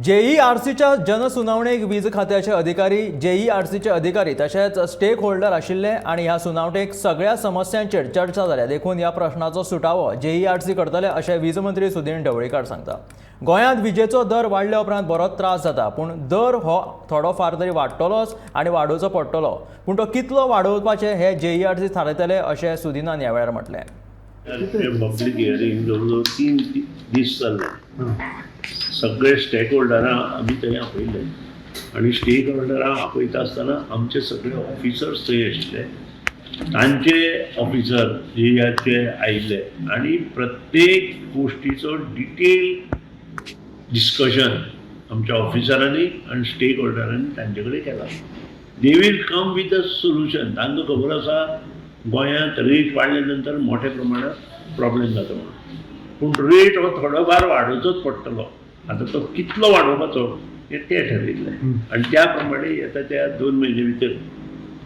जेईआरसीच्या जनसुनावणेक वीज खात्याचे अधिकारी, जेईआरसीचे अधिकारी तशेंच स्टेक होल्डर आशिल्ले आनी ह्या सुनावणेक सगळ्या समस्यांचेर चर्चा जाल्या. देखून ह्या प्रश्नाचो सुटावो जेईआरसी करतले, अशें वीज मंत्री सुदीन ढवळीकार सांगता. गोंयांत विजेचो दर वाडल्या उपरांत बरोच त्रास जाता, पूण दर हो थोडो फार तरी वाडटलोच आनी वाडोवचो पडटलो, पूण तो कितलो वाडोवपाचें हे जेईआरसी थारायतले, अशें सुदिनान ह्या वेळार म्हटलें. पब्लीक हियरींग जवळ जवळ 3 दीस चल्ले. सगळे स्टेक होल्डरां आमी थंय आपयल्ले आनी स्टेक होल्डरां आपयता आसतना आमचे सगळे ऑफिसर्स थंय आशिल्ले, तांचे ऑफिसर जे आयिल्ले आनी प्रत्येक गोश्टीचो डिटेल डिस्कशन आमच्या ऑफिसरांनी आनी स्टेक होल्डरांनी तांचे कडेन केला. They will come with a solution. तांकां खबर आसा, गोंयांत रेट वाडल्या नंतर मोठ्या प्रमाणात प्रॉब्लेम जाता म्हणून, पूण रेट हो थोडो फार वाडोवचोच पडटलो. आतां तो कितलो वाडोवपाचो हें तें ठरयल्लें आनी त्या प्रमाणे येता त्या 2 म्हयने भितर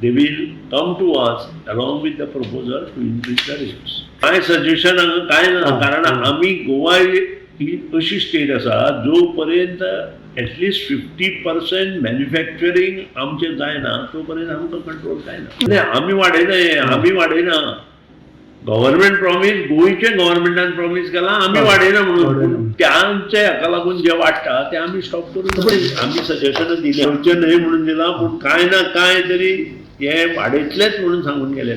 they will come to us along with the proposal to increase the rates. कांय सजेशन हांगा कांय ना, कारण आमी गोवा ही अशी स्टेट आसा, जो पर्यंत एटलिस्ट 50% मॅन्युफॅक्चरींग आमचें जायना, तो पर्यंत आमकां कंट्रोल जायना. नाही, आमी वाडयना हें, आमी वाडयना. गव्हर्मेंट प्रॉमीस, गोंयचे गव्हर्मेंटान प्रॉमीस केलां, आमी वाडयना म्हणून. पूण त्यांचे हाका लागून जे वाडटा ते आमी स्टॉप करून आमी सजेशनां दिलें, येवचें न्हय म्हणून दिलां, पूण कांय ना कांय तरी हे वाडयतलेच म्हणून सांगून गेले.